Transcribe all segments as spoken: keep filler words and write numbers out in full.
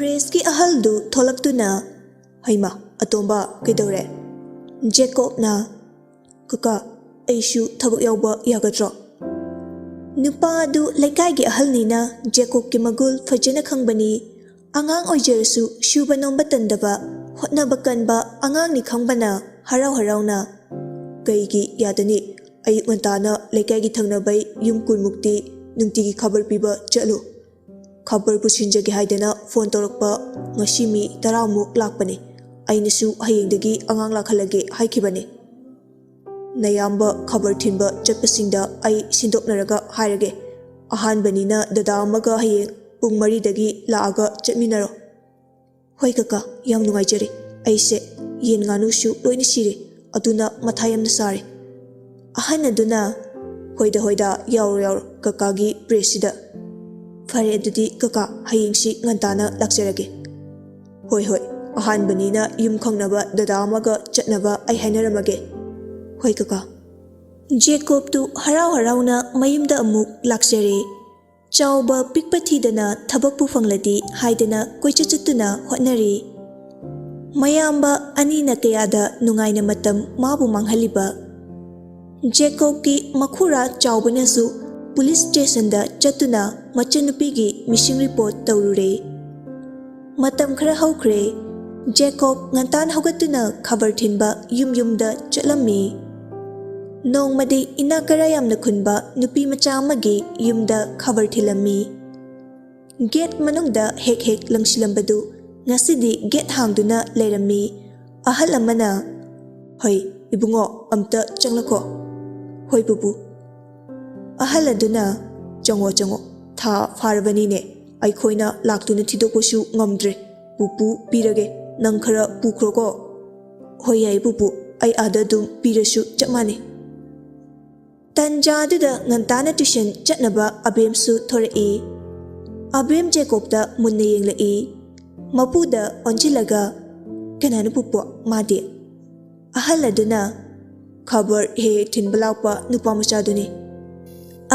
ꯄ꯭ꯔꯦꯁꯀꯤ ꯑꯍꯜꯗꯨ ꯊꯣꯛꯂꯛꯇꯨꯅ, "ꯍꯩꯃꯥ, ꯑꯇꯣꯝꯕ, ꯀꯩꯗꯧꯔꯦ?" ꯖꯦꯀꯣꯕꯅ, "ꯀꯀꯥ, ꯑꯩꯁꯨ ꯊꯕꯛ ꯌꯥꯎꯕ ꯌꯥꯒꯗ꯭ꯔꯣ?" ꯅꯨꯄꯥ ꯑꯗꯨ ꯂꯩꯀꯥꯏꯒꯤ ꯑꯍꯜꯅꯤꯅ ꯖꯦꯀꯣꯕꯀꯤ ꯃꯒꯨꯜ ꯐꯖꯅ ꯈꯪꯕꯅꯤ꯫ ꯑꯉꯥꯡ ꯑꯣꯏꯖꯔꯁꯨ ꯁꯨꯕ ꯅꯣꯝꯕ ꯇꯟꯗꯕ, ꯍꯣꯠꯅꯕ ꯀꯟꯕ ꯑꯉꯥꯡꯅꯤ ꯈꯪꯕꯅ ꯍꯔꯥꯎ ꯍꯔꯥꯎꯅ, "ꯀꯩꯒꯤ ꯌꯥꯗꯅꯤ? ꯑꯌꯨꯛ ꯉꯟꯇꯥꯅ ꯂꯩꯀꯥꯏꯒꯤ ꯊꯪꯅꯕꯩ ꯌꯨꯝ ꯀꯨꯟꯃꯨꯛꯇꯤ ꯅꯨꯡꯇꯤꯒꯤ ꯈꯕꯔ ꯄꯤꯕ ꯆꯠꯂꯨ꯫ ꯈꯕꯔ ꯄꯨꯁꯤꯟꯖꯒꯦ ꯍꯥꯏꯗꯅ ꯐꯣꯟ ꯇꯧꯔꯛꯄ ꯉꯁꯤ ꯃꯤ ꯇꯔꯥꯃꯨꯛ ꯂꯥꯛꯄꯅꯤ꯫ ꯑꯩꯅꯁꯨ ꯍꯌꯦꯡꯗꯒꯤ ꯑꯉꯥꯡ ꯂꯥꯛꯍꯜꯂꯒꯦ ꯍꯥꯏꯈꯤꯕꯅꯤ꯫ ꯅꯌꯥꯝꯕ ꯈꯕꯔ ꯊꯤꯟꯕ ꯆꯠꯄꯁꯤꯡꯗ ꯑꯩ ꯁꯤꯟꯗꯣꯛꯅꯔꯒ ꯍꯥꯏꯔꯒꯦ꯫ ꯑꯍꯥꯟꯕꯅꯤꯅ ꯗꯗꯥ ꯑꯃꯒ ꯍꯌꯦꯡ ꯄꯨꯡ ꯃꯔꯤꯗꯒꯤ ꯂꯥꯛꯑꯒ ꯆꯠꯃꯤꯟꯅꯔꯣ꯫" "ꯍꯣꯏ ꯀꯀꯥ, ꯌꯥꯝ ꯅꯨꯡꯉꯥꯏꯖꯔꯦ꯫ ꯑꯩꯁꯦ ꯌꯦꯟ ꯉꯥꯅꯨꯁꯨ ꯂꯣꯏꯅ ꯁꯤꯔꯦ, ꯑꯗꯨꯅ ꯃꯊꯥ ꯌꯥꯝꯅ ꯁꯥꯔꯦ꯫" ꯑꯍꯟ ꯑꯗꯨꯅ, "ꯍꯣꯏꯗ ꯍꯣꯏꯗ, ꯌꯥꯎꯔꯣ ꯌꯥꯎꯔꯣ ꯀꯀꯥꯒꯤ ꯄ꯭ꯔꯦꯁꯁꯤꯗ꯫ ꯐꯔꯦ ꯑꯗꯨꯗꯤ ꯀꯀꯥ, ꯍꯌꯦꯡꯁꯤ ꯉꯟꯇꯥꯅ ꯂꯥꯛꯆꯔꯒꯦ꯫" "ꯍꯣꯏ ꯍꯣꯏ, ꯑꯍꯥꯟꯕꯅꯤꯅ ꯌꯨꯝ ꯈꯪꯅꯕ ꯗꯗꯥ ꯑꯃꯒ ꯆꯠꯅꯕ ꯑꯩ ꯍꯥꯏꯅꯔꯝꯃꯒꯦ꯫" "ꯍꯣꯏ ꯀꯀꯥ꯫" ꯖꯦꯀꯣꯕꯇꯨ ꯍꯔꯥꯎ ꯍꯔꯥꯎꯅ ꯃꯌꯨꯝꯗ ꯑꯃꯨꯛ ꯂꯥꯛꯆꯔꯦ꯫ ꯆꯥꯎꯕ ꯄꯤꯛꯄ ꯊꯤꯗꯅ ꯊꯕꯛꯄꯨ ꯐꯪꯂꯗꯤ ꯍꯥꯏꯗꯅ ꯀꯣꯏꯆꯠ ꯆꯠꯇꯨꯅ ꯍꯣꯠꯅꯔꯤ꯫ ꯃꯌꯥꯝꯕ ꯑꯅꯤꯅ ꯀꯌꯥꯗ ꯅꯨꯡꯉꯥꯏꯅ ꯃꯇꯝ ꯃꯥꯕꯨ ꯃꯥꯡꯍꯜꯂꯤꯕ꯫ ꯖꯦꯀꯣꯕꯀꯤ ꯃꯈꯨꯔꯥ ꯆꯥꯎꯕꯅꯁꯨ ꯄꯨꯂꯤꯁ ꯁ꯭ꯇꯦꯁꯟꯗ ꯆꯠꯇꯨꯅ ꯃꯆꯟꯅꯨꯄꯤꯒꯤ ꯃꯤꯁꯤꯡ ꯔꯤꯄꯣꯔꯠ ꯇꯧꯔꯨꯔꯦ꯫ ꯃꯇꯝ ꯈꯔ ꯍꯧꯈ꯭ꯔꯦ꯫ ꯖꯦꯀꯣꯕ ꯉꯟꯇꯥꯅ ꯍꯧꯒꯠꯇꯨꯅ ꯈꯕꯔ ꯊꯤꯟꯕ ꯌꯨꯝ ꯌꯨꯝꯗ ꯆꯠꯂꯝꯃꯤ꯫ ꯅꯣꯡꯃꯗꯤ ꯏꯅꯥꯛ ꯀꯔꯥ ꯌꯥꯝꯅ ꯈꯨꯟꯕ ꯅꯨꯄꯤ ꯃꯆꯥ ꯑꯃꯒꯤ ꯌꯨꯝꯗ ꯈꯕꯔ ꯊꯤꯜꯂꯝꯃꯤ꯫ ꯒꯦꯠ ꯃꯅꯨꯡꯗ ꯍꯦꯛ ꯍꯦꯛ ꯂꯪꯁꯤꯜꯂꯝꯕꯗꯨ ꯉꯁꯤꯗꯤ ꯒꯦꯠ ꯍꯥꯡꯗꯨꯅ ꯂꯩꯔꯝꯃꯤ꯫ ꯑꯍꯜ ꯑꯃꯅ, "ꯍꯩ, ꯏꯕꯨꯡꯉꯣ, ꯑꯝꯇ ꯆꯪꯂꯛꯈꯣ꯫" "ꯍꯣꯏ ꯄꯨꯄꯨ꯫" ꯑꯍꯜ ꯑꯗꯨꯅ, "ꯆꯪꯉꯣ, ꯆꯪꯉꯣ, ꯊꯥ ꯐꯥꯔꯕꯅꯤꯅꯦ, ꯑꯩꯈꯣꯏꯅ ꯂꯥꯛꯇꯨꯅ ꯊꯤꯗꯣꯛꯄꯁꯨ ꯉꯝꯗ꯭ꯔꯦ꯫ ꯄꯨꯄꯨ, ꯄꯤꯔꯒꯦ, ꯅꯪ ꯈꯔ ꯄꯨꯈ꯭ꯔꯣꯀꯣ꯫" "ꯍꯣꯏ ꯌꯥꯏ ꯄꯨꯄꯨ, ꯑꯩ ꯑꯥꯗ ꯑꯗꯨꯝ ꯄꯤꯔꯁꯨ ꯆꯞ ꯃꯥꯟꯅꯩ꯫" ꯇꯟꯖꯥꯗꯨꯗ ꯉꯟꯇꯥꯅ ꯇ꯭ꯌꯨꯁꯟ ꯆꯠꯅꯕ ꯑꯕꯦꯝꯁꯨ ꯊꯣꯔꯛꯏ꯫ ꯑꯕꯦꯝ ꯖꯦꯀꯣꯕꯇ ꯃꯨꯟꯅ ꯌꯦꯡꯂꯛꯏ꯫ ꯃꯄꯨꯗ ꯑꯣꯟꯁꯤꯜꯂꯒ, "ꯀꯅꯥꯅꯣ ꯄꯨꯄꯨ ꯃꯥꯗꯤ?" ꯑꯍꯜ ꯑꯗꯨꯅ, "ꯈꯕꯔ ꯍꯦꯛ ꯍꯦꯛ ꯊꯤꯟꯕ ꯂꯥꯛꯄ ꯅꯨꯄꯥ ꯃꯆꯥꯗꯨꯅꯤ꯫"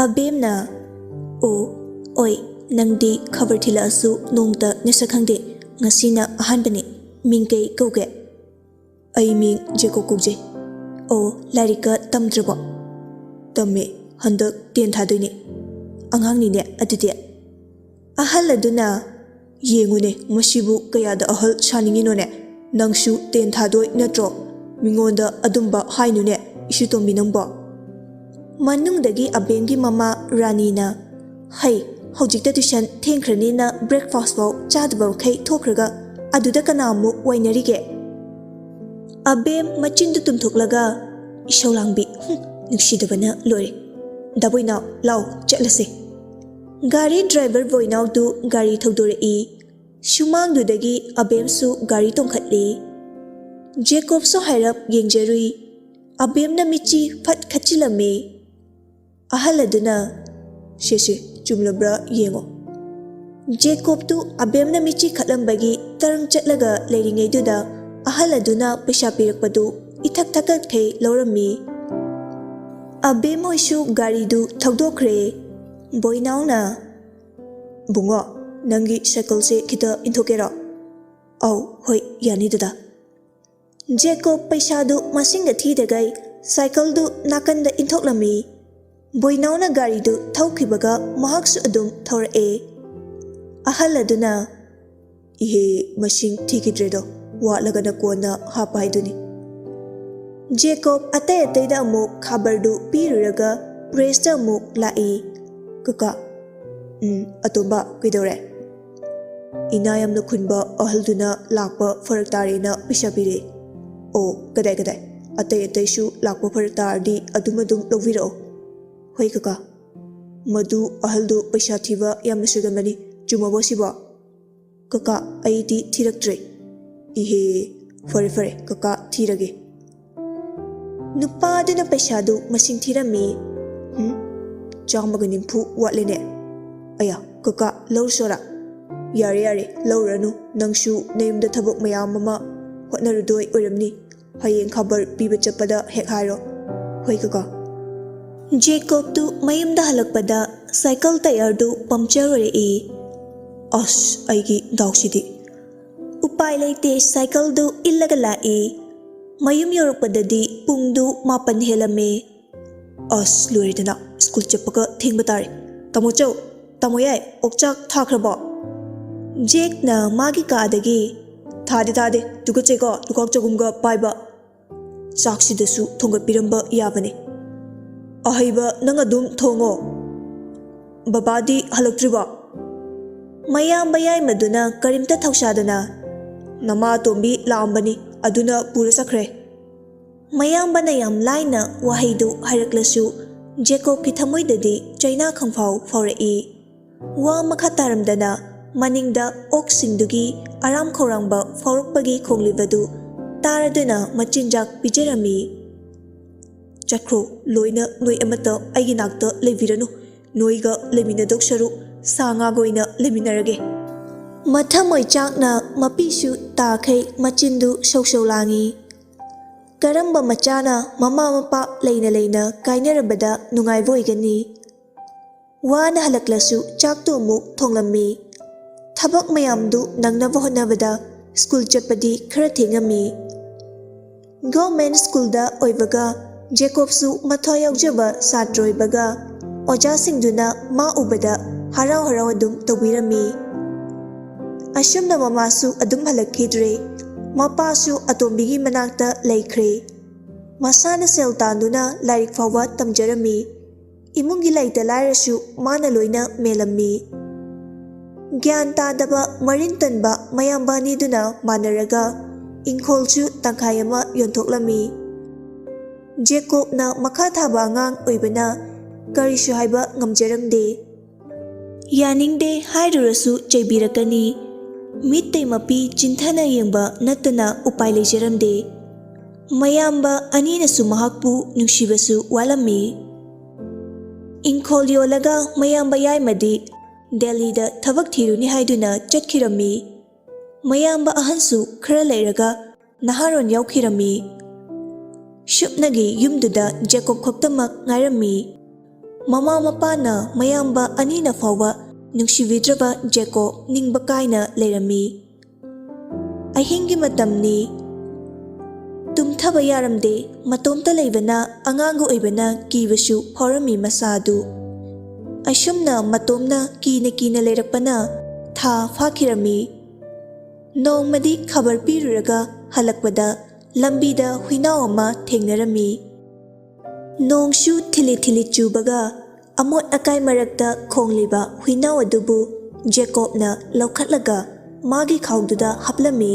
ꯑꯕꯦꯝꯅ, "ꯑꯣ, ꯑꯣꯏ, ꯅꯪꯗꯤ ꯈꯕꯔ ꯊꯤꯜꯂꯛꯑꯁꯨ ꯅꯣꯡꯇ ꯅꯁꯛ ꯈꯪꯗꯦ꯫ ꯉꯁꯤꯅ ꯑꯍꯥꯟꯕꯅꯤ꯫ ꯃꯤꯡ ꯀꯩ ꯀꯧꯒꯦ? ꯑꯩ ꯃꯤꯡ ꯖꯦꯀꯣꯕ ꯀꯧꯖꯩ꯫ ꯑꯣ, ꯂꯥꯏꯔꯤꯛꯀ ꯇꯝꯗ꯭ꯔꯕꯣ? ꯇꯝꯃꯦ, ꯍꯟꯗꯛ ꯇꯦꯟ ꯊꯥꯗꯣꯏꯅꯦ꯫ ꯑꯉꯥꯡꯅꯤꯅꯦ ꯑꯗꯨꯗꯤ꯫ ꯑꯍꯜ ꯑꯗꯨꯅ, "ꯌꯦꯡꯉꯨꯅꯦ, ꯃꯁꯤꯕꯨ ꯀꯌꯥꯗ ꯑꯍꯜ ꯁꯥꯅꯤꯡꯉꯤꯅꯣꯅꯦ? ꯅꯪꯁꯨ ꯇꯦꯟ ꯊꯥꯗꯣꯏ ꯅꯠꯇ꯭ꯔꯣ? ꯃꯤꯉꯣꯟꯗ ꯑꯗꯨꯝꯕ ꯍꯥꯏꯅꯨꯅꯦ, ꯏꯁꯨꯇꯣꯝꯕꯤ ꯅꯪꯕꯣ"꯫ ꯃꯅꯨꯡꯗꯒꯤ ꯑꯕꯦꯝꯒꯤ ꯃꯃꯥ ꯔꯥꯅꯤꯅ, "ꯍꯩ, ꯍꯧꯖꯤꯛꯇ ꯇꯨꯏꯁꯟ ꯊꯦꯡꯈ꯭ꯔꯅꯤꯅ ꯕ꯭ꯔꯦꯛꯐꯥꯁ ꯐꯥꯎ ꯆꯥꯗꯕ ꯃꯈꯩ ꯊꯣꯛꯈ꯭ꯔꯒ ꯑꯗꯨꯗ ꯀꯅꯥ ꯑꯃꯨꯛ ꯋꯥꯏꯅꯔꯤꯒꯦ?" ꯑꯕꯦꯝ ꯃꯆꯤꯟꯗꯨ ꯇꯨꯝꯊꯣꯛꯂꯒ, "ꯏꯁꯧ ꯂꯥꯡꯕꯤ, ꯍꯨꯝ, ꯅꯨꯡꯁꯤꯗꯕꯅ ꯂꯣꯏꯔꯦ꯫ ꯗꯥ ꯕꯣꯏꯅꯥꯎ, ꯂꯥꯎ, ꯆꯠꯂꯁꯦ"꯫ ꯒꯥꯔꯤ ꯗ꯭ꯔꯥꯏꯚꯔ ꯕꯣꯏꯅꯥꯎꯗꯨ ꯒꯥꯔꯤ ꯊꯧꯗꯣꯔꯛꯏ꯫ ꯁꯨꯃꯥꯡꯗꯨꯗꯒꯤ ꯑꯕꯦꯝꯁꯨ ꯒꯥꯔꯤ ꯇꯣꯡꯈꯠꯂꯤ꯫ ꯖꯦꯀꯣꯕꯁꯨ ꯍꯥꯏꯔꯞ ꯌꯦꯡꯖꯔꯨꯏ꯫ ꯑꯕꯦꯝꯅ ꯃꯤꯠꯆꯤ ꯐꯠ ꯈꯠꯆꯤꯜꯂꯝꯃꯤ꯫ ꯑꯍꯜ ꯑꯗꯨꯅ, "ꯁꯦ, ꯁꯦ, ꯆꯨꯝꯂꯕ꯭ꯔꯥ ꯌꯦꯡꯉꯣ"꯫ ꯖꯦꯀꯣꯕꯇꯨ ꯑꯕꯦꯝꯅ ꯃꯤꯠꯆꯤ ꯈꯠꯂꯝꯕꯒꯤ ꯇꯔꯪ ꯆꯠꯂꯒ ꯂꯩꯔꯤꯉꯩꯗꯨꯗ ꯑꯍꯜ ꯑꯗꯨꯅ ꯄꯩꯁꯥ ꯄꯤꯔꯛꯄꯗꯨ ꯏꯊꯛ ꯊꯛꯀꯠꯈꯩ ꯂꯧꯔꯝꯃꯤ꯫ ꯑꯕꯦꯝ ꯍꯣꯏꯁꯨ ꯒꯥꯔꯤꯗꯨ ꯊꯧꯗꯣꯛꯈ꯭ꯔꯦ꯫ ꯕꯣꯏꯅꯥꯎꯅ, "ꯕꯨꯡꯉꯣ, ꯅꯪꯒꯤ ꯁꯥꯏꯀꯜꯁꯦ ꯈꯤꯇ ꯏꯟꯊꯣꯛꯀꯦꯔꯣ?" "ꯑꯧ, ꯍꯣꯏ, ꯌꯥꯅꯤ ꯗꯗꯥ"꯫ ꯖꯦꯀꯣꯕ ꯄꯩꯁꯥꯗꯨ ꯃꯁꯤꯡꯒ ꯊꯤꯗꯒꯩ ꯁꯥꯏꯀꯜꯗꯨ ꯅꯥꯀꯟꯗ ꯏꯟꯊꯣꯛꯂꯝꯃꯤ꯫ ꯕꯣꯏꯅꯥꯎꯅ ꯒꯥꯔꯤꯗꯨ ꯊꯧꯈꯤꯕꯒ ꯃꯍꯥꯛꯁꯨ ꯑꯗꯨꯝ ꯊꯧꯔꯛꯑꯦ꯫ ꯑꯍꯜ ꯑꯗꯨꯅ, "ꯏꯍꯦ, ꯃꯁꯤꯡ ꯊꯤꯈꯤꯗ꯭ꯔꯦꯗꯣ, ꯋꯥꯠꯂꯒꯅ ꯀꯣꯟꯅ ꯍꯥꯞꯄ ꯍꯥꯏꯗꯨꯅꯤ"꯫ ꯖꯦꯀꯣꯕ ꯑꯇꯩ ꯑꯇꯩꯗ ꯑꯃꯨꯛ ꯈꯕꯔꯗꯨ ꯄꯤꯔꯨꯔꯒ ꯄ꯭ꯔꯦꯁꯇ ꯑꯃꯨꯛ ꯂꯥꯛꯏ꯫ "ꯀꯀꯥ"꯫ "ꯎꯝ, ꯑꯇꯣꯝꯕ, ꯀꯩꯗꯧꯔꯦ?" "ꯏꯅꯥ ꯌꯥꯝꯅ ꯈꯨꯟꯕ ꯑꯍꯜꯗꯨꯅ ꯂꯥꯛꯄ ꯐꯔꯛ ꯇꯥꯔꯦꯅ ꯄꯩꯁꯥ ꯄꯤꯔꯛꯑꯦ"꯫ "ꯑꯣ, ꯀꯗꯥꯏ ꯀꯗꯥꯏ? ꯑꯇꯩ ꯑꯇꯩꯁꯨ ꯂꯥꯛꯄ ꯐꯔꯛ ꯇꯥꯔꯗꯤ ꯑꯗꯨꯝ ꯑꯗꯨꯝ ꯂꯧꯕꯤꯔꯛꯑꯣ"꯫ "ꯍꯣꯏ ꯀꯀꯥ"꯫ "ꯃꯗꯨ ꯑꯍꯜꯗꯨ ꯄꯩꯁꯥ ꯊꯤꯕ ꯌꯥꯝꯅ ꯁꯣꯏꯒꯟꯕꯅꯤ, ꯆꯨꯝꯃꯕꯣ ꯁꯤꯕꯣ?" "ꯀꯀꯥ, ꯑꯩꯗꯤ ꯊꯤꯔꯛꯇ꯭ꯔꯦ"꯫ "ꯏꯍꯦ, ꯐꯔꯦ ꯐꯔꯦ, ꯀꯀꯥ ꯊꯤꯔꯒꯦ"꯫ ꯅꯨꯄꯥꯗꯨꯅ ꯄꯩꯁꯥꯗꯨ ꯃꯁꯤꯡ ꯊꯤꯔꯝꯃꯤ꯫ "ꯍꯨꯝ, ꯆꯥꯝꯃꯒ ꯅꯤꯐꯨ ꯋꯥꯠꯂꯦꯅꯦ꯫ ꯑꯌꯥ, ꯀꯀꯥ, ꯂꯧꯔꯁꯣꯔꯥ?" "ꯌꯥꯔꯦ ꯌꯥꯔꯦ, ꯂꯧꯔꯅꯨ, ꯅꯪꯁꯨ ꯅꯌꯨꯝꯗ ꯊꯕꯛ ꯃꯌꯥꯝ ꯑꯃ ꯍꯣꯠꯅꯔꯨꯗꯣꯏ ꯑꯣꯏꯔꯝꯅꯤ꯫ ꯍꯌꯦꯡ ꯈꯕꯔ ꯄꯤꯕ ꯆꯠꯄꯗ ꯍꯦꯛ ꯍꯥꯏꯔꯣ"꯫ "ꯍꯣꯏ ꯀꯀꯥ"꯫ ꯖꯦꯀꯣꯕꯇꯨ ꯃꯌꯨꯝꯗ ꯍꯜꯂꯛꯄꯗ ꯁꯥꯏꯀꯜ ꯇꯌꯥꯔꯗꯨ ꯄꯝꯆꯔ ꯑꯣꯏꯔꯛꯏ꯫ ꯑꯁ, ꯑꯩꯒꯤ ꯗꯥꯎꯁꯤꯗꯤ꯫ ꯎꯄꯥꯏ ꯂꯩꯇꯦ, ꯁꯥꯏꯀꯜꯗꯨ ꯏꯜꯂꯒ ꯂꯥꯛꯏ꯫ ꯃꯌꯨꯝ ꯌꯧꯔꯛꯄꯗꯗꯤ ꯄꯨꯡꯗꯨ ꯃꯥꯄꯟ ꯍꯦꯜꯂꯝꯃꯦ꯫ ꯑꯁ, ꯂꯣꯏꯔꯦꯗꯅ, ꯁ꯭ꯀꯨꯜ ꯆꯠꯄꯒ ꯊꯦꯡꯕ ꯇꯥꯔꯦ꯫ ꯇꯥꯃꯣ ꯆꯧ, ꯇꯥꯃꯣ ꯌꯥꯏ, ꯑꯣꯛꯆꯥꯛ ꯊꯥꯈ꯭ꯔꯕꯣ? ꯖꯦꯛꯅ ꯃꯥꯒꯤ ꯀꯥꯗꯒꯤ, "ꯊꯥꯗꯦ, ꯊꯥꯗꯦ, ꯇꯨꯀꯠꯆꯩꯀꯣ, ꯂꯨꯈꯥꯛ ꯆꯒꯨꯝꯒ ꯄꯥꯏꯕ꯫ ꯆꯥꯛꯁꯤꯗꯁꯨ ꯊꯣꯡꯒꯠꯄꯤꯔꯝꯕ ꯌꯥꯕꯅꯦ꯫ ꯑꯍꯩꯕ ꯅꯪ ꯑꯗꯨꯝ ꯊꯣꯡꯉꯣ꯫ ꯕꯕꯥꯗꯤ ꯍꯜꯂꯛꯇ꯭ꯔꯤꯕꯣ?" ꯃꯌꯥꯝꯕ ꯌꯥꯏꯃꯗꯨꯅ ꯀꯔꯤꯝꯇ ꯊꯧꯁꯥꯗꯅ, "ꯅꯃꯥ ꯑꯇꯣꯝꯕꯤ ꯂꯥꯛꯑꯝꯕꯅꯤ, ꯑꯗꯨꯅ ꯄꯨꯔ ꯆꯠꯈ꯭ꯔꯦ꯫" ꯃꯌꯥꯝꯕꯅ ꯌꯥꯝ ꯂꯥꯏꯅ ꯋꯥꯍꯩꯗꯨ ꯍꯥꯏꯔꯛꯂꯁꯨ, ꯖꯦꯀꯣꯕꯀꯤ ꯊꯃꯣꯏꯗꯗꯤ ꯆꯩꯅꯥ ꯈꯪꯐꯥꯎ ꯐꯥꯎꯔꯛꯏ꯫ ꯋꯥ ꯃꯈꯥ ꯇꯥꯔꯝꯗꯅ ꯃꯅꯤꯡꯗ ꯑꯣꯛꯁꯤꯡꯗꯨꯒꯤ ꯑꯔꯥꯝ ꯈꯧꯔꯥꯡꯕ ꯐꯥꯎꯔꯛꯄꯒꯤ ꯈꯣꯡꯂꯤꯕꯗꯨ ꯇꯥꯔꯗꯨꯅ ꯃꯆꯤꯟꯖꯥꯛ ꯄꯤꯖꯔꯝꯃꯤ꯫ "ꯆꯠꯈ꯭ꯔꯣ, ꯂꯣꯏꯅ ꯅꯣꯏ ꯑꯃꯠꯇ ꯑꯩꯒꯤ ꯅꯥꯛꯇ ꯂꯩꯕꯤꯔꯅꯨ꯫ ꯅꯣꯏꯒ ꯂꯩꯃꯤꯟꯅꯗꯧ ꯁꯔꯨꯛ ꯁꯥ ꯉꯥꯒ ꯑꯣꯏꯅ ꯂꯩꯃꯤꯟꯅꯔꯒꯦ꯫" ꯃꯊꯃꯣꯏ ꯆꯥꯛꯅ ꯃꯄꯤꯁꯨ ꯇꯥꯈꯩ ꯃꯆꯤꯟꯗꯨ ꯁꯧ ꯁꯧ ꯂꯥꯡꯏ꯫ ꯀꯔꯝꯕ ꯃꯆꯥꯅ ꯃꯃꯥ ꯃꯄꯥ ꯂꯩꯅ ꯂꯩꯅ ꯀꯥꯏꯅꯔꯕꯗ ꯅꯨꯡꯉꯥꯏꯕ ꯑꯣꯏꯒꯅꯤ? ꯋꯥꯅ ꯍꯜꯂꯛꯂꯁꯨ ꯆꯥꯛꯇꯨ ꯑꯃꯨꯛ ꯊꯣꯡꯂꯝꯃꯤ꯫ ꯊꯕꯛ ꯃꯌꯥꯝꯗꯨ ꯅꯪꯅꯕ ꯍꯣꯠꯅꯕꯗ ꯁ꯭ꯀꯨꯜ ꯆꯠꯄꯗꯤ ꯈꯔ ꯊꯦꯡꯉꯝꯃꯤ꯫ ꯒꯚꯔꯟꯃꯦꯟꯠ ꯁ꯭ꯀꯨꯜꯗ ꯑꯣꯏꯕꯒ ꯖꯦꯀꯣꯕꯁꯨ ꯃꯊ꯭ꯋꯥꯏ ꯌꯥꯎꯖꯕ ꯁꯥꯇ꯭ꯔ ꯑꯣꯏꯕꯒ ꯑꯣꯖꯥꯁꯤꯡꯗꯨꯅ ꯃꯥ ꯎꯕꯗ ꯍꯔꯥꯎ ꯍꯔꯥꯎ ꯑꯗꯨꯝ ꯇꯧꯕꯤꯔꯝꯃꯤ꯫ ꯑꯁꯨꯝꯅ ꯃꯃꯥꯁꯨ ꯑꯗꯨꯝ ꯍꯜꯂꯛꯈꯤꯗ꯭ꯔꯦ꯫ ꯃꯄꯥꯁꯨ ꯑꯇꯣꯝꯕꯤꯒꯤ ꯃꯅꯥꯛꯇ ꯂꯩꯈ꯭ꯔꯦ꯫ ꯃꯁꯥꯅ ꯁꯦꯜ ꯇꯥꯟꯗꯨꯅ ꯂꯥꯏꯔꯤꯛ ꯐꯥꯎꯕ ꯇꯝꯖꯔꯝꯃꯤ꯫ ꯏꯃꯨꯡꯒꯤ ꯂꯩꯇ ꯂꯥꯏꯔꯁꯨ ꯃꯥꯅ ꯂꯣꯏꯅ ꯃꯦꯜꯂꯝꯃꯤ꯫ ꯒ꯭ꯌꯥꯟ ꯇꯥꯗꯕ ꯃꯔꯤꯟ ꯇꯟꯕ ꯃꯌꯥꯝꯕ ꯑꯅꯤꯗꯨꯅ ꯃꯥꯟꯅꯔꯒ ꯏꯪꯈꯣꯜꯁꯨ ꯇꯪꯈꯥꯏ ꯑꯃ ꯌꯣꯟꯊꯣꯛꯂꯝꯃꯤ꯫ ꯖꯦꯀꯣꯕꯅ ꯃꯈꯥ ꯊꯥꯕ ꯑꯉꯥꯡ ꯑꯣꯏꯕꯅ ꯀꯔꯤꯁꯨ ꯍꯥꯏꯕ ꯉꯝꯖꯔꯝꯗꯦ꯫ ꯌꯥꯅꯤꯡꯗꯦ ꯍꯥꯏꯔꯨꯔꯁꯨ ꯆꯩꯕꯤꯔꯛꯀꯅꯤ꯫ ꯃꯤꯠꯇꯩ ꯃꯄꯤ ꯆꯤꯟꯊꯅ ꯌꯦꯡꯕ ꯅꯠꯇꯅ ꯎꯄꯥꯏ ꯂꯩꯖꯔꯝꯗꯦ꯫ ꯃꯌꯥꯝꯕ ꯑꯅꯤꯅꯁꯨ ꯃꯍꯥꯛꯄꯨ ꯅꯨꯡꯁꯤꯕꯁꯨ ꯋꯥꯠꯂꯝꯃꯤ꯫ ꯏꯪꯈꯣꯜ ꯌꯣꯜꯂꯒ ꯃꯌꯥꯝꯕ ꯌꯥꯏꯃꯗꯤ ꯗꯦꯜꯂꯤꯗ ꯊꯕꯛ ꯊꯤꯔꯨꯅꯤ ꯍꯥꯏꯗꯨꯅ ꯆꯠꯈꯤꯔꯝꯃꯤ꯫ ꯃꯌꯥꯝꯕ ꯑꯍꯟꯁꯨ ꯈꯔ ꯂꯩꯔꯒ ꯅꯍꯥꯔꯣꯟ ꯌꯥꯎꯈꯤꯔꯝꯃꯤ꯫ ꯁꯨꯞꯅꯒꯤ ꯌꯨꯝꯗꯨꯗ ꯖꯦꯀꯣꯕ ꯈꯛꯇꯃꯛ ꯉꯥꯏꯔꯝꯃꯤ꯫ ꯃꯃꯥ ꯃꯄꯥꯅ ꯃꯌꯥꯝꯕ ꯑꯅꯤꯅ ꯐꯥꯎꯕ ꯅꯨꯡꯁꯤꯕꯤꯗ꯭ꯔꯕ ꯖꯦꯀꯣꯕ ꯅꯤꯡꯕ ꯀꯥꯏꯅ ꯂꯩꯔꯝꯃꯤ꯫ ꯑꯍꯤꯡꯒꯤ ꯃꯇꯝꯅꯤ꯫ ꯇꯨꯝꯊꯕ ꯌꯥꯔꯝꯗꯦ꯫ ꯃꯇꯣꯝꯇ ꯂꯩꯕꯅ ꯑꯉꯥꯡꯒ ꯑꯣꯏꯕꯅ ꯀꯤꯕꯁꯨ ꯐꯥꯎꯔꯝꯃꯤ ꯃꯁꯥ ꯑꯗꯨ꯫ ꯑꯁꯨꯝꯅ ꯃꯇꯣꯝꯅ ꯀꯤꯅ ꯀꯤꯅ ꯂꯩꯔꯛꯄꯅ ꯊꯥ ꯐꯥꯈꯤꯔꯝꯃꯤ꯫ ꯅꯣꯡꯃꯗꯤ ꯈꯕꯔ ꯄꯤꯔꯨꯔꯒ ꯍꯜꯂꯛꯄꯗ ꯂꯝꯕꯤꯗ ꯍꯨꯏꯅꯥꯎ ꯑꯃ ꯊꯦꯡꯅꯔꯝꯃꯤ꯫ ꯅꯣꯡꯁꯨ ꯊꯤꯂꯤ ꯊꯤꯂꯤ ꯆꯨꯕꯒ ꯑꯃꯣꯠ ꯑꯀꯥꯏ ꯃꯔꯛꯇ ꯈꯣꯡꯂꯤꯕ ꯍꯨꯏꯅꯥꯎ ꯑꯗꯨꯕꯨ ꯖꯦꯀꯣꯕꯅ ꯂꯧꯈꯠꯂꯒ ꯃꯥꯒꯤ ꯈꯥꯎꯗꯨꯗ ꯍꯥꯞꯂꯝꯃꯤ꯫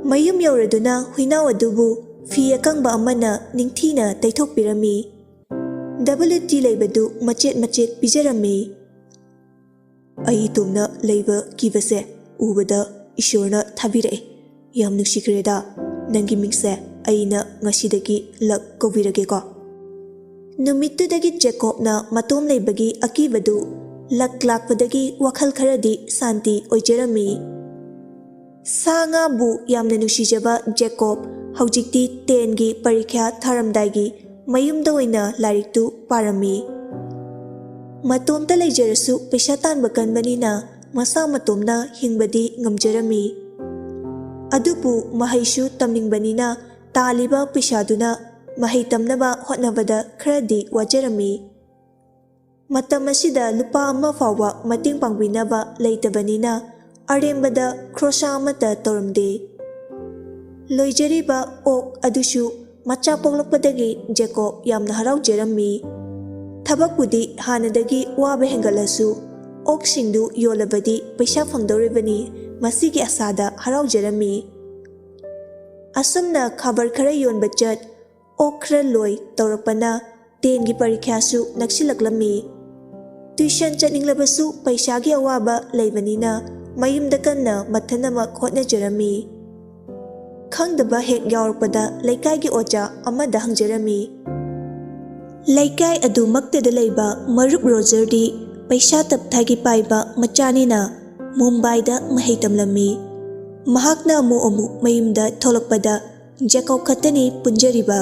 ꯃꯌꯨꯝ ꯌꯧꯔꯗꯨꯅ ꯍꯨꯏꯅꯥꯎ ꯑꯗꯨꯕꯨ ꯐꯤ ꯑꯀꯪꯕ ꯑꯃꯅ ꯅꯤꯡꯊꯤꯅ ꯇꯩꯊꯣꯛꯄꯤꯔꯝꯃꯤ꯫ ꯗꯕꯜꯌꯨ ꯇꯤ ꯂꯩꯕꯗꯨ ꯃꯆꯦꯠ ꯃꯆꯦꯠ ꯄꯤꯖꯔꯝꯃꯤ꯫ "ꯑꯩ ꯏꯇꯣꯝꯅ ꯂꯩꯕ ꯀꯤꯕꯁꯦ ꯎꯕꯗ ꯏꯁꯣꯔꯅ ꯊꯥꯕꯤꯔꯛꯑꯦ꯫ ꯌꯥꯝ ꯅꯨꯡꯁꯤꯈ꯭ꯔꯦꯗ꯫ ꯅꯪꯒꯤ ꯃꯤꯡꯁꯦ ꯑꯩꯅ ꯉꯁꯤꯗꯒꯤ ꯂꯛ ꯀꯧꯕꯤꯔꯒꯦꯀꯣ꯫" ꯅꯨꯃꯤꯠꯇꯨꯗꯒꯤ ꯖꯦꯀꯣꯕꯅ ꯃꯇꯣꯝ ꯂꯩꯕꯒꯤ ꯑꯀꯤꯕꯗꯨ ꯂꯛ ꯂꯥꯛꯄꯗꯒꯤ ꯋꯥꯈꯜ ꯈꯔꯗꯤ ꯁꯥꯟꯇꯤ ꯑꯣꯏꯖꯔꯝꯃꯤ꯫ ꯁꯥ ꯉꯥꯕꯨ ꯌꯥꯝꯅ ꯅꯨꯡꯁꯤꯖꯕ ꯖꯦꯀꯣꯕ ꯍꯧꯖꯤꯛꯇꯤ ꯇꯦꯟꯒꯤ ꯄꯔꯤꯈ꯭ꯌꯥ ꯊꯥꯔꯝꯗꯥꯏꯒꯤ ꯃꯌꯨꯝꯗ ꯑꯣꯏꯅ ꯂꯥꯏꯔꯤꯛꯇꯨ ꯄꯥꯔꯝꯃꯤ꯫ ꯃꯇꯣꯝꯇ ꯂꯩꯖꯔꯁꯨ ꯄꯩꯁꯥ ꯇꯥꯟꯕ ꯀꯟꯕꯅꯤꯅ ꯃꯁꯥ ꯃꯇꯣꯝꯅ ꯍꯤꯡꯕꯗꯤ ꯉꯝꯖꯔꯝꯃꯤ꯫ ꯑꯗꯨꯕꯨ ꯃꯍꯩꯁꯨ ꯇꯝꯅꯤꯡꯕꯅꯤꯅ ꯇꯥꯜꯂꯤꯕ ꯄꯩꯁꯥꯗꯨꯅ ꯃꯍꯩ ꯇꯝꯅꯕ ꯍꯣꯠꯅꯕꯗ ꯈꯔꯗꯤ ꯋꯥꯖꯔꯝꯃꯤ꯫ ꯃꯇꯝ ꯑꯁꯤꯗ ꯂꯨꯄꯥ ꯑꯃ ꯐꯥꯎꯕ ꯃꯇꯦꯡ ꯄꯥꯡꯕꯤꯅꯕ ꯂꯩꯇꯕꯅꯤꯅ ꯑꯔꯦꯝꯕꯗ ꯈ꯭ꯔꯣꯁꯥ ꯑꯃꯠꯇ ꯇꯧꯔꯝꯗꯦ꯫ ꯂꯣꯏꯖꯔꯤꯕ ꯑꯣꯛ ꯑꯗꯨꯁꯨ ꯃꯆꯥ ꯄꯣꯛꯂꯛꯄꯗꯒꯤ ꯖꯦꯀꯣꯕ ꯌꯥꯝꯅ ꯍꯔꯥꯎꯖꯔꯝꯃꯤ꯫ ꯊꯕꯛꯄꯨꯗꯤ ꯍꯥꯟꯅꯗꯒꯤ ꯋꯥꯕ ꯍꯦꯟꯒꯠꯂꯁꯨ, ꯑꯣꯛꯁꯤꯡꯗꯨ ꯌꯣꯜꯂꯕꯗꯤ ꯄꯩꯁꯥ ꯐꯪꯗꯧꯔꯤꯕꯅꯤ, ꯃꯁꯤꯒꯤ ꯑꯁꯥꯗ ꯍꯔꯥꯎꯖꯔꯝꯃꯤ꯫ ꯑꯁꯨꯝꯅ ꯈꯕꯔ ꯈꯔ ꯌꯣꯟꯕ ꯆꯠ, ꯑꯣꯛ ꯈꯔ ꯂꯣꯏ ꯇꯧꯔꯛꯄꯅ ꯇꯦꯟꯒꯤ ꯄꯔꯤꯈ꯭ꯌꯥꯁꯨ ꯅꯛꯁꯤꯜꯂꯛꯂꯝꯃꯤ꯫ ꯇ꯭ꯌꯨꯁꯟ ꯆꯠꯅꯤꯡꯂꯕꯁꯨ ꯄꯩꯁꯥꯒꯤ ꯑꯋꯥꯕ ꯂꯩꯕꯅꯤꯅ ꯃꯌꯨꯝꯗ ꯀꯟꯅ ꯃꯊꯟꯅꯃꯛ ꯍꯣꯠꯅꯖꯔꯝꯃꯤ꯫ ꯈꯪꯗꯕ ꯍꯦꯛ ꯌꯥꯎꯔꯛꯄꯗ ꯂꯩꯀꯥꯏꯒꯤ ꯑꯣꯖꯥ ꯑꯃꯗ ꯍꯪꯖꯔꯝꯃꯤ꯫ ꯂꯩꯀꯥꯏ ꯑꯗꯨꯃꯛꯇꯗ ꯂꯩꯕ ꯃꯔꯨꯞ ꯔꯣꯖꯔꯗꯤ ꯄꯩꯁꯥ ꯇꯞꯊꯥꯒꯤ ꯄꯥꯏꯕ ꯃꯆꯥꯅꯤꯅ ꯃꯨꯝꯕꯥꯏꯗ ꯃꯍꯩ ꯇꯝꯂꯝꯃꯤ꯫ ꯃꯍꯥꯛꯅ ꯑꯃꯨꯛ ꯑꯃꯨꯛ ꯃꯌꯨꯝꯗ ꯊꯣꯛꯂꯛꯄꯗ ꯖꯦꯀꯣꯕ ꯈꯛꯇꯅꯤ ꯄꯨꯟꯖꯔꯤꯕ꯫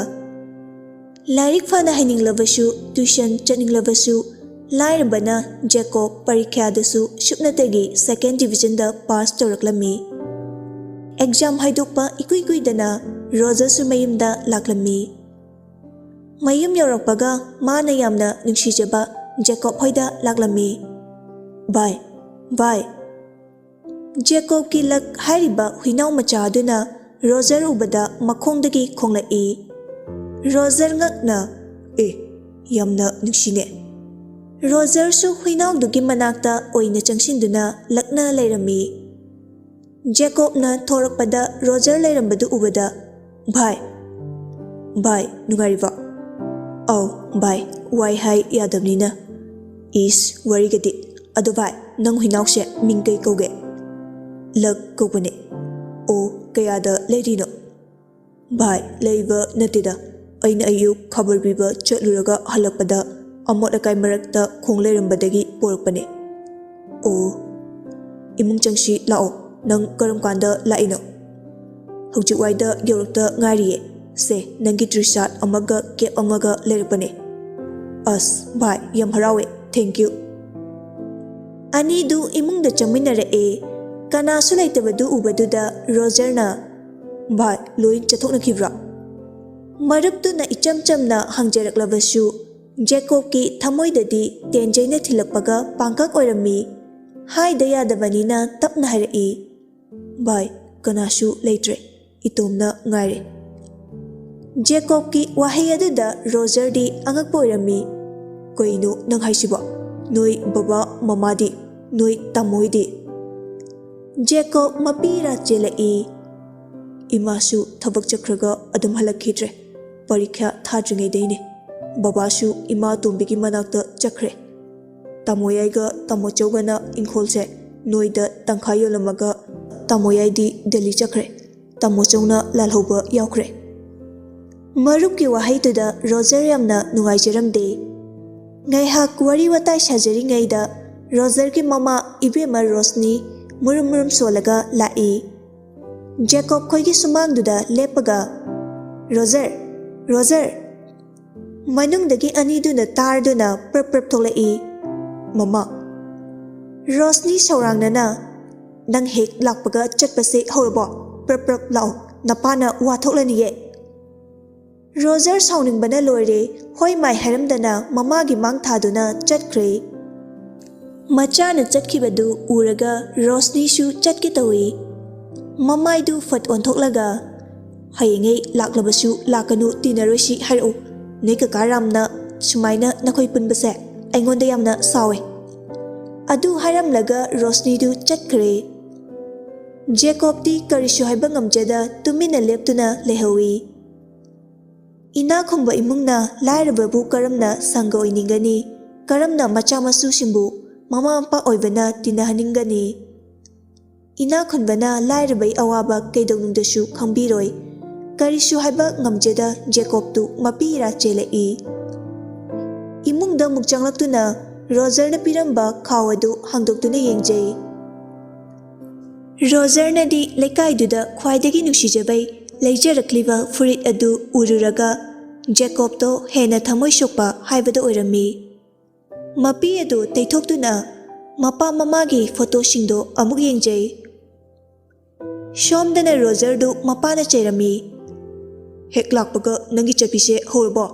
ꯂꯥꯏꯔꯤꯛ ꯐꯅ ꯍꯩꯅꯤꯡꯂꯕꯁꯨ, ꯇ꯭ꯌꯨꯁꯟ ꯆꯠꯅꯤꯡꯂꯕꯁꯨ, ꯂꯥꯏꯔꯕꯅ ꯖꯦꯀꯣꯕ ꯄꯔꯤꯈ꯭ꯌꯥꯗꯁꯨ ꯁꯨꯞꯅꯇꯒꯤ ꯁꯦꯀꯦꯟ ꯗꯤꯕꯤꯖꯟꯗ ꯄꯥꯁ ꯇꯧꯔꯛꯂꯝꯃꯤ꯫ ꯑꯦꯛꯖꯥꯝ ꯍꯥꯏꯗꯣꯛꯄ ꯏꯀꯨꯏ ꯀꯨꯏꯗꯅ ꯔꯣꯖꯔꯁꯨ ꯃꯌꯨꯝꯗ ꯂꯥꯛꯂꯝꯃꯤ꯫ ꯃꯌꯨꯝ ꯌꯧꯔꯛꯄꯒ ꯃꯥꯅ ꯌꯥꯝꯅ ꯅꯨꯡꯁꯤꯖꯕ ꯖꯦꯀꯣꯕ ꯍꯣꯏꯗ ꯂꯥꯛꯂꯝꯃꯤ꯫ "ꯚꯥꯏ, ꯚꯥꯏ!" ꯖꯦꯀꯣꯕꯀꯤ ꯂꯛ ꯍꯥꯏꯔꯤꯕ ꯍꯨꯏꯅꯥꯎ ꯃꯆꯥ ꯑꯗꯨꯅ ꯔꯣꯖꯔ ꯎꯕꯗ ꯃꯈꯣꯡꯗꯒꯤ ꯈꯣꯡꯂꯛꯏ꯫ ꯔꯣꯖꯔ ꯉꯛꯅ, "ꯑꯦ, ꯌꯥꯝꯅ ꯅꯨꯡꯁꯤꯅꯦ!" ꯔꯣꯖꯔꯁꯨ ꯍꯨꯏꯅꯥꯎꯗꯨꯒꯤ ꯃꯅꯥꯛꯇ ꯑꯣꯏꯅ ꯆꯪꯁꯤꯟꯗꯨꯅ ꯂꯛꯅ ꯂꯩꯔꯝꯃꯤ꯫ ꯖꯦꯀꯣꯕꯅ ꯊꯣꯔꯛꯄꯗ ꯔꯣꯖꯔ ꯂꯩꯔꯝꯕꯗꯨ ꯎꯕꯗ, "ꯚꯥꯏ, ꯚꯥꯏ, ꯅꯨꯡꯉꯥꯏꯔꯤꯕꯣ?" "ꯑꯧ ꯚꯥꯏ, ꯋꯥꯏ ꯍꯥꯏ ꯌꯥꯗꯕꯅꯤꯅ꯫" "ꯏꯁ, ꯋꯥꯔꯤꯒꯗꯤ꯫ ꯑꯗꯣ ꯚꯥꯏ, ꯅꯪ ꯍꯨꯏꯅꯥꯎꯁꯦ ꯃꯤꯡ ꯀꯩ ꯀꯧꯒꯦ?" "ꯂꯛ ꯀꯧꯕꯅꯦ꯫" "ꯑꯣ, ꯀꯌꯥꯗ ꯂꯩꯔꯤꯅꯣ?" "ꯚꯥꯏ, ꯂꯩꯕ ꯅꯠꯇꯦꯗ, ꯑꯩꯅ ꯑꯌꯨꯛ ꯈꯕꯔ ꯄꯤꯕ ꯆꯠꯂꯨꯔꯒ ꯍꯜꯂꯛꯄꯗ ꯑꯃꯣꯠ ꯑꯀꯥꯏ ꯃꯔꯛꯇ ꯈꯣꯡ ꯂꯩꯔꯝꯕꯗꯒꯤ ꯄꯣꯔꯛꯄꯅꯦ꯫" "ꯑꯣ, ꯏꯃꯨꯡ ꯆꯪꯁꯤ ꯂꯥꯛꯑꯣ꯫ ꯅꯪ ꯀꯔꯝ ꯀꯥꯟꯗ ꯂꯥꯛꯏꯅꯣ?" "ꯍꯧꯖꯤꯛ ꯋꯥꯏꯗ ꯌꯧꯔꯛꯇ ꯉꯥꯏꯔꯤꯌꯦ꯫ ꯁꯦ, ꯅꯪꯒꯤ ꯇ꯭ꯔꯤꯁꯥꯠ ꯑꯃꯒ ꯀꯦꯞ ꯑꯃꯒ ꯂꯩꯔꯛꯄꯅꯦ꯫" "ꯑꯁ ꯚꯥꯏ, ꯌꯥꯝ ꯍꯔꯥꯎꯋꯦ, ꯊꯦꯡꯀ꯭ꯌꯨ꯫" ꯑꯅꯤꯗꯨ ꯏꯃꯨꯡꯗ ꯆꯪꯃꯤꯟꯅꯔꯛꯑꯦ꯫ ꯀꯅꯥꯁꯨ ꯂꯩꯇꯕꯗꯨ ꯎꯕꯗꯨꯗ ꯔꯣꯖꯔꯅ, "ꯚꯥꯏ, ꯂꯣꯏ ꯆꯠꯊꯣꯛꯅꯈꯤꯕ꯭ꯔꯥ?" ꯃꯔꯨꯞꯇꯨꯅ ꯏꯆꯝ ꯆꯝꯅ ꯍꯪꯖꯔꯛꯂꯕꯁꯨ, ꯖꯦꯀꯣꯕꯀꯤ ꯊꯃꯣꯏꯗꯗꯤ ꯇꯦꯟꯖꯩꯅ ꯊꯤꯜꯂꯛꯄꯒ ꯄꯥꯡꯀꯛ ꯑꯣꯏꯔꯝꯃꯤ꯫ ꯍꯥꯏꯗ ꯌꯥꯗꯕꯅꯤꯅ ꯇꯞꯅ ꯍꯥꯏꯔꯛꯏ, "ꯚꯥꯏ, ꯀꯅꯥꯁꯨ ꯂꯩꯇ꯭ꯔꯦ, ꯏꯇꯣꯝꯅ ꯉꯥꯏꯔꯦ꯫" ꯖꯦꯀꯣꯕꯀꯤ ꯋꯥꯍꯩ ꯑꯗꯨꯗ ꯔꯣꯖꯔꯗꯤ ꯑꯉꯛꯄ ꯑꯣꯏꯔꯝꯃꯤ꯫ "ꯀꯩꯅꯣ ꯅꯪ ꯍꯥꯏꯁꯤꯕꯣ? ꯅꯣꯏ ꯕꯕꯥ ꯃꯃꯥꯗꯤ? ꯅꯣꯏ ꯇꯥꯃꯣꯏꯗꯤ?" ꯖꯦꯀꯣꯕ ꯃꯄꯤ ꯏꯔꯥ ꯆꯦꯜꯂꯛꯏ꯫ "ꯏꯃꯥꯁꯨ ꯊꯕꯛ ꯆꯠꯈ꯭ꯔꯒ ꯑꯗꯨꯝ ꯍꯜꯂꯛꯈꯤꯗ꯭ꯔꯦ꯫ ꯄꯔꯤꯈ꯭ꯌꯥ ꯊꯥꯗ꯭ꯔꯤꯉꯩꯗꯩꯅꯦ꯫ ꯕꯕꯥꯁꯨ ꯏꯃꯥ ꯑꯇꯣꯝꯕꯤꯒꯤ ꯃꯅꯥꯛꯇ ꯆꯠꯈ꯭ꯔꯦ꯫ ꯇꯥꯃꯣꯌꯥꯏꯒ ꯇꯥꯃꯣꯆꯧꯒꯅ ꯏꯪꯈꯣꯜꯁꯦ ꯅꯣꯏꯗ ꯇꯪꯈꯥꯏ ꯌꯣꯜꯂꯝꯃꯒ ꯇꯥꯃꯣꯌꯥꯏꯗꯤ ꯗꯦꯜꯂꯤ ꯆꯠꯈ꯭ꯔꯦ꯫ ꯇꯥꯃꯣꯆꯧꯅ ꯂꯥꯜꯍꯧꯕ ꯌꯥꯎꯈ꯭ꯔꯦ꯫" ꯃꯔꯨꯞꯀꯤ ꯋꯥꯍꯩꯗꯨꯗ ꯔꯣꯖꯔ ꯌꯥꯝꯅ ꯅꯨꯡꯉꯥꯏꯖꯔꯝꯗꯦ꯫ ꯉꯥꯏꯍꯥꯛ ꯋꯥꯔꯤ ꯋꯥꯇꯥꯏ ꯁꯥꯖꯔꯤꯉꯩꯗ ꯔꯣꯖꯔꯒꯤ ꯃꯃꯥ ꯏꯕꯦꯝꯃ ꯔꯣꯁꯅꯤ ꯃꯨꯔꯨꯝ ꯃꯨꯔꯨꯝ ꯁꯣꯜꯂꯒ ꯂꯥꯛꯏ꯫ ꯖꯦꯀꯣꯕ ꯈꯣꯏꯒꯤ ꯁꯨꯃꯥꯡꯗꯨꯗ ꯂꯦꯞꯄꯒ, "ꯔꯣꯖꯔ, ꯔꯣꯖꯔ!" ꯃꯅꯨꯡꯗꯒꯤ ꯑꯅꯤꯗꯨꯅ ꯇꯥꯔꯗꯨꯅ ꯄ꯭ꯔꯞ ꯄ꯭ꯔꯞ ꯊꯣꯛꯂꯛꯏ꯫ "ꯃꯃꯥ!" ꯔꯣꯁꯅꯤ ꯁꯧꯔꯥꯡꯅꯅ, "ꯅꯪ ꯍꯦꯛ ꯂꯥꯛꯄꯒ ꯆꯠꯄꯁꯦ ꯍꯧꯔꯕꯣ? ꯄ꯭ꯔꯞ ꯄ꯭ꯔꯞ ꯂꯥꯛꯑꯣ, ꯅꯄꯥꯅ ꯋꯥ ꯊꯣꯛꯂꯅꯤꯌꯦ!" ꯔꯣꯖꯔ ꯁꯥꯎꯅꯤꯡꯕꯅ ꯂꯣꯏꯔꯦ, ꯍꯣꯏ ꯃꯥꯏ ꯍꯥꯏꯔꯝꯗꯅ ꯃꯃꯥꯒꯤ ꯃꯥꯡ ꯊꯥꯗꯨꯅ ꯆꯠꯈ꯭ꯔꯦ꯫ ꯃꯆꯥꯅ ꯆꯠꯈꯤꯕꯗꯨ ꯎꯔꯒ ꯔꯣꯁꯅꯤꯁꯨ ꯆꯠꯀꯦ ꯇꯧꯏ꯫ ꯃꯃꯥꯏꯗꯨ ꯐꯠ ꯑꯣꯟꯊꯣꯛꯂꯒ, "ꯍꯌꯦꯡꯉꯩ ꯂꯥꯛꯂꯕꯁꯨ ꯂꯥꯛꯀꯅꯨ, ꯇꯤꯟꯅꯔꯣꯏꯁꯤ ꯍꯥꯏꯔꯛꯎ꯫ ꯅꯣꯏ ꯀꯀꯥ ꯔꯥꯝꯅ ꯁꯨꯃꯥꯏꯅ ꯅꯈꯣꯏ ꯄꯨꯟꯕꯁꯦ ꯑꯩꯉꯣꯟꯗ ꯌꯥꯝꯅ ꯁꯥꯎꯋꯦ꯫" ꯑꯗꯨ ꯍꯥꯏꯔꯝꯂꯒ ꯔꯣꯁꯅꯤꯗꯨ ꯆꯠꯈ꯭ꯔꯦ꯫ ꯖꯦꯀꯣꯕꯇꯤ ꯀꯔꯤꯁꯨ ꯍꯥꯏꯕ ꯉꯝꯖꯗ ꯇꯨꯃꯤꯟꯅ ꯂꯦꯞꯇꯨꯅ ꯂꯩꯍꯧꯏ꯫ ꯏꯅꯥꯛ ꯈꯨꯟꯕ ꯏꯃꯨꯡꯅ ꯂꯥꯏꯔꯕꯕꯨ ꯀꯔꯝꯅ ꯁꯪꯒ ꯑꯣꯏꯅꯤꯡꯒꯅꯤ? ꯀꯔꯝꯅ ꯃꯆꯥ ꯃꯁꯨꯁꯤꯡꯕꯨ ꯃꯃꯥ ꯃꯄꯥ ꯑꯣꯏꯕꯅ ꯇꯤꯟꯅꯍꯟꯅꯤꯡꯒꯅꯤ? ꯏꯅꯥꯛ ꯈꯨꯟꯕꯅ ꯂꯥꯏꯔꯕꯩ ꯑꯋꯥꯕ ꯀꯩꯗꯧꯅꯨꯡꯗꯁꯨ ꯈꯪꯕꯤꯔꯣꯏ꯫ ꯀꯔꯤꯁꯨ ꯍꯥꯏꯕ ꯉꯝꯖꯗ ꯖꯦꯀꯣꯕꯇꯨ ꯃꯄꯤ ꯏꯔꯥ ꯆꯦꯜꯂꯛꯏ꯫ ꯏꯃꯨꯡꯗ ꯑꯃꯨꯛ ꯆꯪꯂꯛꯇꯨꯅ ꯔꯣꯖꯔꯅ ꯄꯤꯔꯝꯕ ꯈꯥꯎ ꯑꯗꯨ ꯍꯥꯡꯗꯣꯛꯇꯨꯅ ꯌꯦꯡꯖꯩ꯫ ꯔꯣꯖꯔꯅꯗꯤ ꯂꯩꯀꯥꯏꯗꯨꯗ ꯈ꯭ꯋꯥꯏꯗꯒꯤ ꯅꯨꯡꯁꯤꯖꯕꯩ ꯂꯩꯖꯔꯛꯂꯤꯕ ꯐꯨꯔꯤꯠ ꯑꯗꯨ ꯎꯔꯨꯔꯒ ꯖꯦꯀꯣꯕꯇꯣ ꯍꯦꯟꯅ ꯊꯃꯣꯏ ꯁꯣꯛꯄ ꯍꯥꯏꯕꯗꯨ ꯑꯣꯏꯔꯝꯃꯤ꯫ ꯃꯄꯤ ꯑꯗꯨ ꯇꯩꯊꯣꯛꯇꯨꯅ ꯃꯄꯥ ꯃꯃꯥꯒꯤ ꯐꯣꯇꯣꯁꯤꯡꯗꯣ ꯑꯃꯨꯛ ꯌꯦꯡꯖꯩ꯫ ꯁꯣꯝꯗꯅ ꯔꯣꯖꯔꯗꯨ ꯃꯄꯥꯅ ꯆꯩꯔꯝꯃꯤ꯫ "ꯍꯦꯛ ꯂꯥꯛꯄꯒ ꯅꯪꯒꯤ ꯆꯠꯄꯤꯁꯦ ꯍꯧꯔꯕꯣ?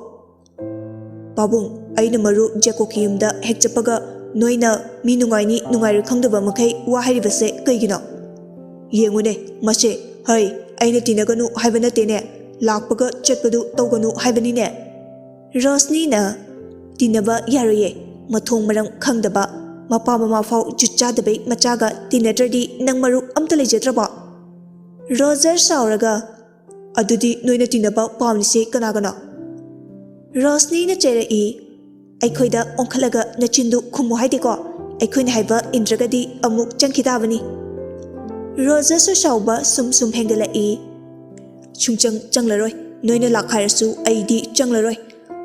ꯄꯥꯕꯨꯡ, ꯑꯩꯅ ꯃꯔꯨꯞ ꯖꯦꯀꯣꯕꯀꯤ ꯌꯨꯝꯗ ꯍꯦꯛ ꯆꯠꯄꯒ ꯅꯣꯏꯅ ꯃꯤ ꯅꯨꯡꯉꯥꯏꯅꯤ ꯅꯨꯡꯉꯥꯏꯔꯣꯏ ꯈꯪꯗꯕ ꯃꯈꯩ ꯋꯥ ꯍꯥꯏꯔꯤꯕꯁꯦ ꯀꯩꯒꯤꯅꯣ? ꯌꯦꯡꯉꯨꯅꯦ, ꯃꯁꯦ, ꯍꯩ, ꯑꯩꯅ ꯇꯤꯟꯅꯒꯅꯨ ꯍꯥꯏꯕ ꯅꯠꯇꯦꯅꯦ, ꯂꯥꯛꯄꯒ ꯆꯠꯄꯗꯨ ꯇꯧꯒꯅꯨ ꯍꯥꯏꯕꯅꯤꯅꯦ꯫" ꯔꯣꯁꯅꯤꯅ, "ꯇꯤꯟꯅꯕ ꯌꯥꯔꯣꯏꯌꯦ, ꯃꯊꯣꯡ ꯃꯔꯝ ꯈꯪꯗꯕ, ꯃꯄꯥ ꯃꯃꯥ ꯐꯥꯎ ꯖꯨꯠ ꯆꯥꯗꯕꯩ ꯃꯆꯥꯒ ꯇꯤꯟꯅꯗ꯭ꯔꯗꯤ ꯅꯪ ꯃꯔꯨꯞ ꯑꯝꯇ ꯂꯩꯖꯗ꯭ꯔꯕꯣ?" ꯔꯣꯖꯔ ꯁꯥꯎꯔꯒ, "ꯑꯗꯨꯗꯤ ꯅꯣꯏꯅ ꯇꯤꯟꯅꯕ ꯄꯥꯝꯂꯤꯁꯦ ꯀꯅꯥꯒꯅꯣ?" ꯔꯣꯁꯅꯤꯅ ꯆꯩꯔꯛꯏ, "ꯑꯩꯈꯣꯏꯗ ꯑꯣꯟꯈꯠꯂꯒ ꯅꯆꯤꯟꯗꯨ ꯈꯨꯝꯃꯨ ꯍꯥꯏꯗꯦꯀꯣ? ꯑꯩꯈꯣꯏꯅ ꯍꯥꯏꯕ ꯏꯟꯗ꯭ꯔꯒꯗꯤ ꯑꯃꯨꯛ ꯆꯪꯈꯤ ꯇꯥꯕꯅꯤ꯫" ꯔꯣꯖꯔꯁꯨ ꯁꯥꯎꯕ ꯁꯨꯝ ꯁꯨꯝ ꯍꯦꯟꯒꯠꯂꯛꯏ꯫ "ꯁꯨꯡꯆꯪ ꯆꯪꯂꯔꯣꯏ꯫ ꯅꯣꯏꯅ ꯂꯥꯛ ꯍꯥꯏꯔꯁꯨ ꯑꯩꯗꯤ ꯆꯪꯂꯔꯣꯏ꯫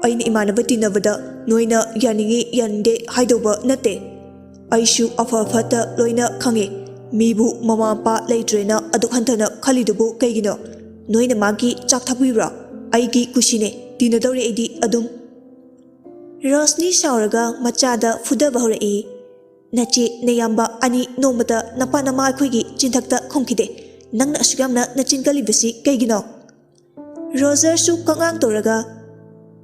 ꯑꯩꯅ ꯏꯃꯥꯟꯅꯕ ꯇꯤꯟꯅꯕꯗ ꯅꯣꯏꯅ ꯌꯥꯅꯤꯡꯉꯤ ꯌꯥꯅꯤꯡꯗꯦ ꯍꯥꯏꯗꯧꯕ ꯅꯠꯇꯦ꯫ ꯑꯩꯁꯨ ꯑꯐ ꯐꯠꯇ ꯂꯣꯏꯅ ꯈꯪꯉꯦ꯫ ꯃꯤꯕꯨ ꯃꯃꯥ ꯃꯄꯥ ꯂꯩꯇ꯭ꯔꯦꯅ ꯑꯗꯨꯛ ꯍꯟꯊꯅ ꯈꯜꯂꯤꯗꯨꯕꯨ ꯀꯩꯒꯤꯅꯣ? ꯅꯣꯏꯅ ꯃꯥꯒꯤ ꯆꯥꯛ ꯊꯥꯛꯄꯤꯕ꯭ꯔꯣ? ꯑꯩꯒꯤ ꯀꯨꯁꯤꯅꯦ, ꯇꯤꯟꯅꯗꯧꯔꯦ ꯑꯩꯗꯤ ꯑꯗꯨꯝ꯫" ꯔꯣꯁꯅꯤ ꯁꯥꯎꯔꯒ ꯃꯆꯥꯗ ꯐꯨꯗꯕ ꯍꯧꯔꯛꯏ꯫ "ꯅꯆꯦ ꯅꯌꯥꯝꯕ ꯑꯅꯤ ꯅꯣꯡꯃꯇ ꯅꯄꯥ ꯅꯃꯥ ꯑꯩꯈꯣꯏꯒꯤ ꯆꯤꯟꯊꯛꯇ ꯈꯨꯝꯈꯤꯗꯦ꯫ ꯅꯪꯅ ꯑꯁꯨꯛ ꯌꯥꯝꯅ ꯅꯆꯤꯟ ꯀꯜꯂꯤꯕꯁꯤ ꯀꯩꯒꯤꯅꯣ?" ꯔꯣꯖꯔꯁꯨ ꯀꯉꯥꯡ ꯇꯧꯔꯒ,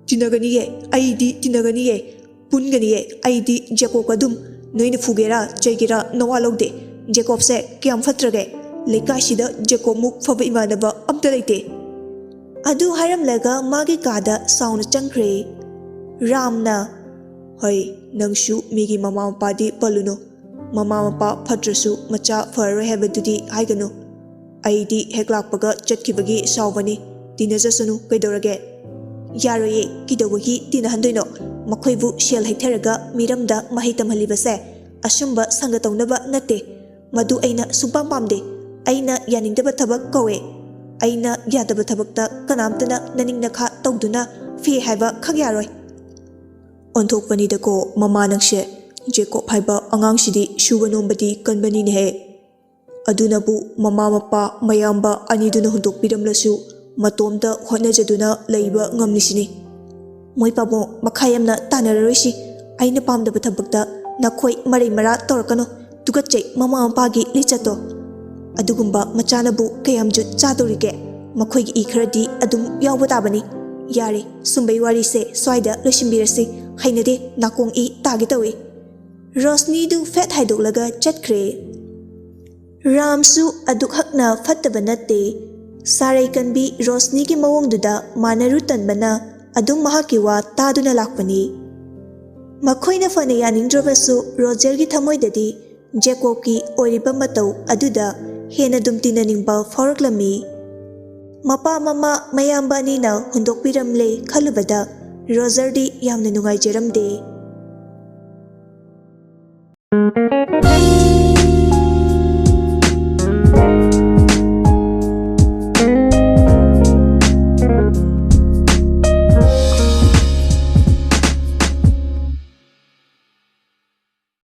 "ꯇꯤꯟꯅꯒꯅꯤꯌꯦ, ꯑꯩꯗꯤ ꯇꯤꯟꯅꯒꯅꯤꯌꯦ, ꯄꯨꯟꯒꯅꯤꯌꯦ꯫ ꯑꯩꯗꯤ ꯖꯦꯀꯣꯕꯀ ꯑꯗꯨꯝ꯫ ꯅꯣꯏꯅ ꯐꯨꯒꯦꯔꯥ ꯆꯩꯒꯦꯔꯥ ꯅꯋꯥ ꯂꯧꯗꯦ꯫ ꯖꯦꯀꯣꯕꯁꯦ ꯀꯌꯥꯝ ꯐꯠꯇ꯭ꯔꯒꯦ? ꯂꯩꯀꯥꯏꯁꯤꯗ ꯖꯦꯀꯣꯕꯃꯨꯛ ꯐꯕ ꯏꯃꯥꯟꯅꯕ ꯑꯝꯇ ꯂꯩꯇꯦ꯫" ꯑꯗꯨ ꯍꯥꯏꯔꯝꯂꯒ ꯃꯥꯒꯤ ꯀꯥꯗ ꯁꯥꯎꯅ ꯆꯪꯈ꯭ꯔꯦ꯫ ꯔꯥꯝꯅ, "ꯍꯣꯏ, ꯅꯪꯁꯨ ꯃꯤꯒꯤ ꯃꯃꯥ ꯃꯄꯥꯗꯤ ꯄꯜꯂꯨꯅꯨ꯫ ꯃꯃꯥ ꯃꯄꯥ ꯐꯠꯇ꯭ꯔꯁꯨ ꯃꯆꯥ ꯐꯔꯔꯣꯏ ꯍꯥꯏꯕꯗꯨꯗꯤ ꯍꯥꯏꯒꯅꯨ꯫ ꯑꯩꯗꯤ ꯍꯦꯛ ꯂꯥꯛꯄꯒ ꯆꯠꯈꯤꯕꯒꯤ ꯁꯥꯎꯕꯅꯤ꯫ ꯇꯤꯟꯅꯖꯁꯅꯨ ꯀꯩꯗꯧꯔꯒꯦ?" "ꯌꯥꯔꯣꯏꯌꯦ, ꯀꯩꯗꯧꯕꯒꯤ ꯇꯤꯟꯅꯍꯟꯗꯣꯏꯅꯣ? ꯃꯈꯣꯏꯕꯨ ꯁꯦꯜ ꯍꯩꯊꯔꯒ ꯃꯤꯔꯝꯗ ꯃꯍꯩ ꯇꯝꯍꯜꯂꯤꯕꯁꯦ ꯑꯁꯨꯝꯕ ꯁꯪꯒ ꯇꯧꯅꯕ ꯅꯠꯇꯦ꯫ ꯃꯗꯨ ꯑꯩꯅ ꯁꯨꯡꯄꯥꯝ ꯄꯥꯝꯗꯦ꯫ ꯑꯩꯅ ꯌꯥꯅꯤꯡꯗꯕ ꯊꯕꯛ ꯀꯧꯋꯦ꯫ ꯑꯩꯅ ꯌꯥꯗꯕ ꯊꯕꯛꯇ ꯀꯅꯥꯝꯇꯅ ꯅꯅꯤꯡ ꯅꯈꯥ ꯇꯧꯗꯨꯅ ꯐꯤ ꯍꯥꯏꯕ ꯈꯛ ꯌꯥꯔꯣꯏ꯫" "ꯑꯣꯟꯊꯣꯛꯄꯅꯤꯗꯀꯣ ꯃꯃꯥ ꯅꯪꯁꯦ꯫ ꯖꯦꯀꯣꯕ ꯍꯥꯏꯕ ꯑꯉꯥꯡꯁꯤꯗꯤ ꯁꯨꯕ ꯅꯣꯝꯕꯗꯤ ꯀꯟꯕꯅꯤꯅꯦꯍꯦ꯫ ꯑꯗꯨꯅꯕꯨ ꯃꯃꯥ ꯃꯄꯥ ꯃꯌꯥꯝꯕ ꯑꯅꯤꯗꯨꯅ ꯍꯨꯟꯗꯣꯛꯄꯤꯔꯝꯂꯁꯨ ꯃꯇꯣꯝꯇ ꯍꯣꯠꯅꯖꯗꯨꯅ ꯂꯩꯕ ꯉꯝꯂꯤꯁꯤꯅꯤ꯫" "ꯃꯣꯏ ꯄꯥꯕꯨꯡ, ꯃꯈꯥ ꯌꯥꯝꯅ ꯇꯥꯟꯅꯔꯔꯣꯏꯁꯤ꯫ ꯑꯩꯅ ꯄꯥꯝꯗꯕ ꯊꯕꯛꯇ ꯅꯈꯣꯏ ꯃꯔꯩ ꯃꯔꯥ ꯇꯧꯔꯛꯀꯅꯨ꯫ ꯇꯨꯀꯠꯆꯩ ꯃꯃꯥ ꯃꯄꯥꯒꯤ ꯂꯤꯆꯠꯇꯣ꯫ ꯑꯗꯨꯒꯨꯝꯕ ꯃꯆꯥꯅꯕꯨ ꯀꯌꯥꯝ ꯖꯨꯠ ꯆꯥꯗꯧꯔꯤꯒꯦ? ꯃꯈꯣꯏꯒꯤ ꯏ ꯈꯔꯗꯤ ꯑꯗꯨꯝ ꯌꯥꯎꯕ ꯇꯥꯕꯅꯤ꯫ ꯌꯥꯔꯦ, ꯁꯨꯝꯕꯩ ꯋꯥꯔꯤꯁꯦ ꯁ꯭ꯋꯥꯏꯗ ꯂꯣꯏꯁꯤꯟꯕꯤꯔꯁꯤ꯫ ꯍꯩꯅꯗꯦ, ꯅꯥꯀꯣꯡ ꯏ ꯇꯥꯒꯦ ꯇꯧꯏ꯫" ꯔꯣꯁꯅꯤꯗꯨ ꯐꯦꯠ ꯍꯥꯏꯗꯣꯛꯂꯒ ꯆꯠꯈ꯭ꯔꯦ꯫ ꯔꯥꯝꯁꯨ ꯑꯗꯨꯛ ꯍꯛꯅ ꯐꯠꯇꯕ ꯅꯠꯇꯦ꯫ ꯁꯥꯔꯩ ꯀꯟꯕꯤ ꯔꯣꯁꯅꯤꯒꯤ ꯃꯑꯣꯡꯗꯨꯗ ꯃꯥꯟꯅꯔꯨ ꯇꯟꯕꯅ ꯑꯗꯨꯝ ꯃꯍꯥꯛꯀꯤ ꯋꯥ ꯇꯥꯗꯨꯅ ꯂꯥꯛꯄꯅꯤ꯫ ꯃꯈꯣꯏꯅ ꯐꯅ ꯌꯥꯅꯤꯡꯗ꯭ꯔꯕꯁꯨ ꯔꯣꯖꯔꯒꯤ ꯊꯃꯣꯏꯗꯗꯤ ꯖꯦꯀꯣꯕꯀꯤ ꯑꯣꯏꯔꯤꯕ ꯃꯇꯧ ꯑꯗꯨꯗ ꯍꯦꯟꯅ ꯑꯗꯨꯝ ꯇꯤꯟꯅꯅꯤꯡꯕ ꯐꯥꯎꯔꯛꯂꯝꯃꯤ꯫ ꯃꯄꯥ ꯃꯃꯥ ꯃꯌꯥꯝꯕ ꯑꯅꯤꯅ ꯍꯨꯟꯗꯣꯛꯄꯤꯔꯝꯂꯦ ꯈꯜꯂꯨꯕꯗ ꯔꯣꯖꯔꯗꯤ ꯌꯥꯝꯅ ꯅꯨꯡꯉꯥꯏꯖꯔꯝꯗꯦ꯫